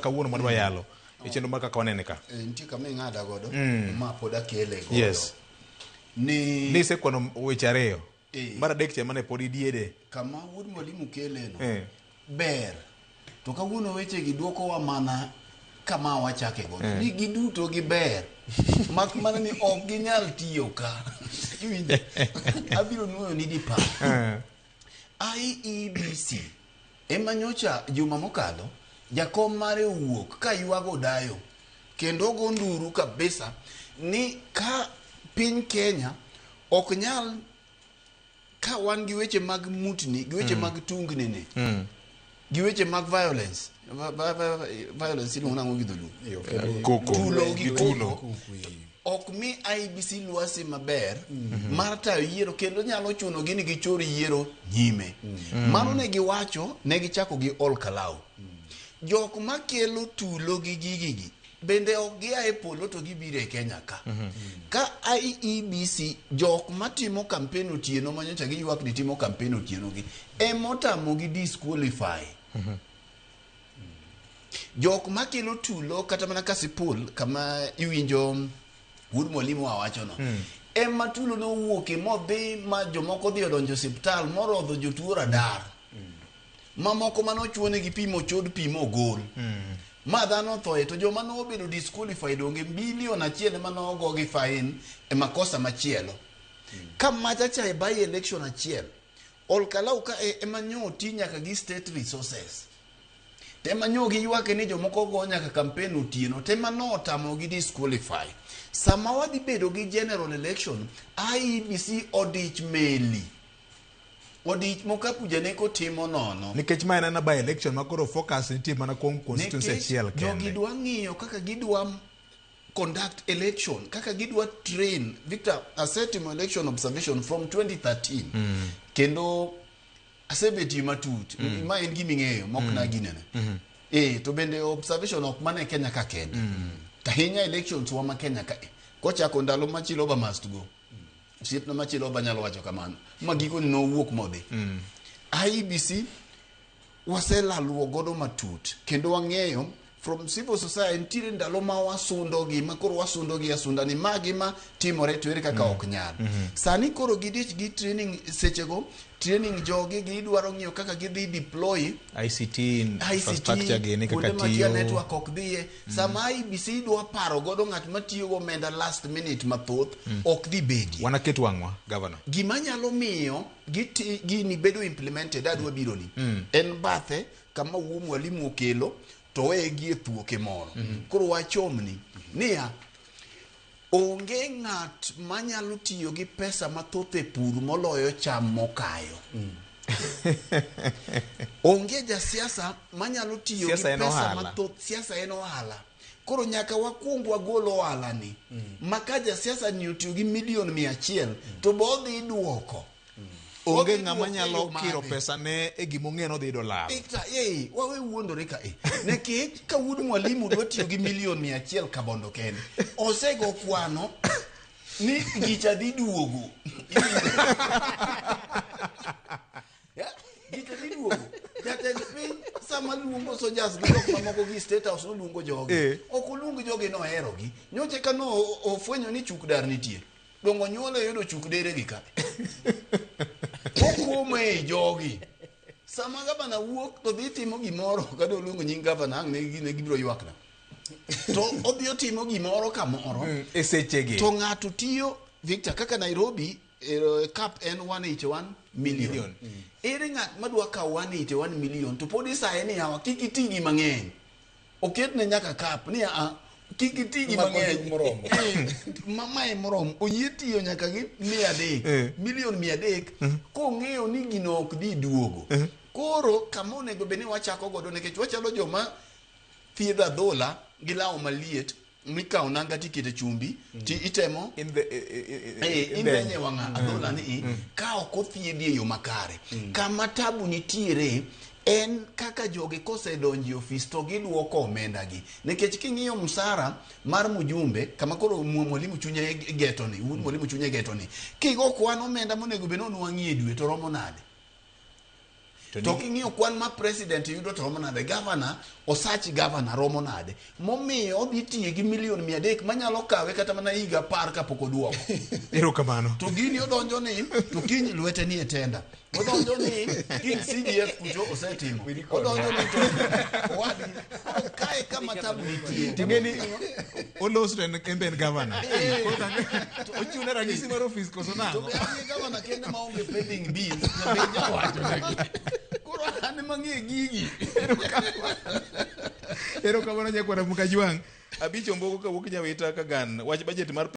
Kawuono mwadwa yalo e chenro mar kaka wanene ka. Nitie kama ing'ada godo ma pod akele godo. Yes. Ni Ni isekwano weche ariyo. Eh. Mar adek cha mane pod idiede. Kama wuod mwalimu keleno Eh. ber to kawuono wechegi dwokowa mana kama wachake godo ni giduto giber mak mana ni ok ginyal tiyo ka. Iwinjo? Abiro nuoyo ni dipar. IEBC ema nyocha juma mokalo jakom mare owuok ka ywago dayo kendo ogo nduru kabisa ni ka piny Kenya ok nyal ka wan gi weche mag mutni gi weche mag tungni ni gi weche mag violence, violence iluongo nang'o gi dholuo? Koko. Tulo gi Gi tulo. koko ok mi IEBC lwasi maber mar tayo yiero kendo nyalo chuno gi ni gichor yiero nyime. Mano ne giwacho, ne gichako gi Ol Kalou. Jok makelo tulo gi gigigi bende ok gia e polo to gibiro e Kenya ka. Ka IEBC jok matimo campaign otieno manyocha giywak ni timo campaign otieno gi emotamogi disqualify. Jok makelo tulo kata mana Kasipul kama iwinjo wuod mwalimu wawachono ema tulo nowuoke modhi ma jomoko dhi odonjo osiptal morodho jotuo radar mamoko manochuonegi pi mochod pi mogol ma dhano othoe to joma nobedo disqualified onge bilion 1 ema nogo gi fine e makosa machielo ka macha cha e by election achiel Olkalau ka ema nyo oti nyaka gi state resources tema nyo giywake ni jomoko go nyaka campaign otieno tema notamogi disqualify. Sama wadhi bedo gi general election, IEBC odich meli odich mokapu janeko timo nono. Nikech ma en ana by election ma koro focus nitie mana kuom constituency Nikech achiel jogi kende. dwa ng'iyo kaka gidwa conduct election, kaka gidwa train. Victor, asetimo election observation from 2013 kendo asebetie matut. Ma en gima ing'eyo mok na ginene. To bende observation ok mana e Kenya ka kende. To ahinya elections wa ma Kenya ka e. Kochako ndalo ma Chiloba must go. Osiepna ma Chiloba nyalo wacho kamano. Ma gikone nowuok modhi. IEBC waselalruok godo matut kendo wang'eyo from civil society nitiere ndalo ma wasundogi ma koro wasundogi asunda ni ma gima timore to ere kaka ok nyal. Sani koro gidich gi training sechego, training jogi gidwaro ng'iyo kaka gidhi deploy ICT infrastructure ICT gini kuonde kaka ma kia tiyo. network ok dhiye. Sama IEBC dwa paro godo ng'at matiyo gomenda last minute mathoth ok dhi bedie. Wanaket wang'wa, governor. Gima nyalo miyo gini bedo implemented adwa biro ni en bathe kama wuo mwalimu okelo to weye gi e thuoke moro. Koro wachomni niya, onge ng'at manyalo tiyo gi pesa mathoth e pur moloyo cham mokayo. Onge jasiasa manyalo tiyo gi Siasa en pesa ohala. mathoth. Siasa en ohala. Koro nyaka wakuong wagol ohala ni ma ka jasiasa ni otiyo gi milion 100 to bo odhi duoko. Onge Odhi ng'ama duoko e nyalo yo kiro mane? pesa ne e gima ong'e nodhi yudo lal. Victor, wawe wuondore ka e. Nikech ka wuod mwalimu dwa tiyo gi milion 100 kabondo kende, osego kwano ni gicha dhi duogo. Ya, gicha dhi duogo. Jatend piny sama luongo soldiers gi jok mamoko gi State House noluongo jogi. Ok oluong jogi noherogi. Nyocha ka no ofwenyo ni chuk dar nitie. Dongo nyuole yudo chuk dere gi ka. Okuome ei jogi. Sama gavana wuok to dhi timo gimoro kata oluongo nying gavana ang' ne gibiro ywakna. To odhi otimo gimoro kamoro. E sechegi. To ng'ato tiyo Victor kaka Nairobi cap en 181 million. Million. Ere ng'at madwa kawo 181 million to pod isaye ni yawa kik iti gi mang'eny. Oketne nyaka cap ni a kik iti gi Mako mang'eny. gik moromo. Mae moromo. Oyie tiyo nyaka gi 300. Milion 300 kong'eyo ni gino ok dhi duogo. Koro kama onego bed ni wachako godo nikech wachalo joma thiedho adhola gi law maliet mikawo nanga tikete chumbi ti itemo In the, in the- indenye wang'a adhola ni ka ok othiedhi e yo makare. Kama tabu nitiere en kaka jogi kosedonjo e ofis to giduoko omenda gi nikech king'iyo msara mar mjumbe kama koro mwalimu chunye geto ni wuod mwalimu chunye geto ni kigo kwan omenda monego bed ni onwang'i e dwe to romo nade? To To king'iyo kwan ma president yudo to romo nade, governor osach governor romo nade, momiyo odhi tiye gi milion 300 manyalo kawe kata mana higa 10 kapok oduoko. Erokamano. To gini odonjo ni to kiny lwete ni e tenda, odonjo ni kiny CDF kucho osetimo, odonjo ni to owadgi. Koro kae kama tabu nitie. Ting'eni olos to en be en governor. Ochiwone ranyisi mar ofis koso To nang'o? be an e gavana kende maonge pending bills, to be jawacho negi. Koro an ema ang'e gigi. Erokamano nyakwara Mukajwang'. Abich Omboko kawuok Nyawita Kagan. Wach budget mar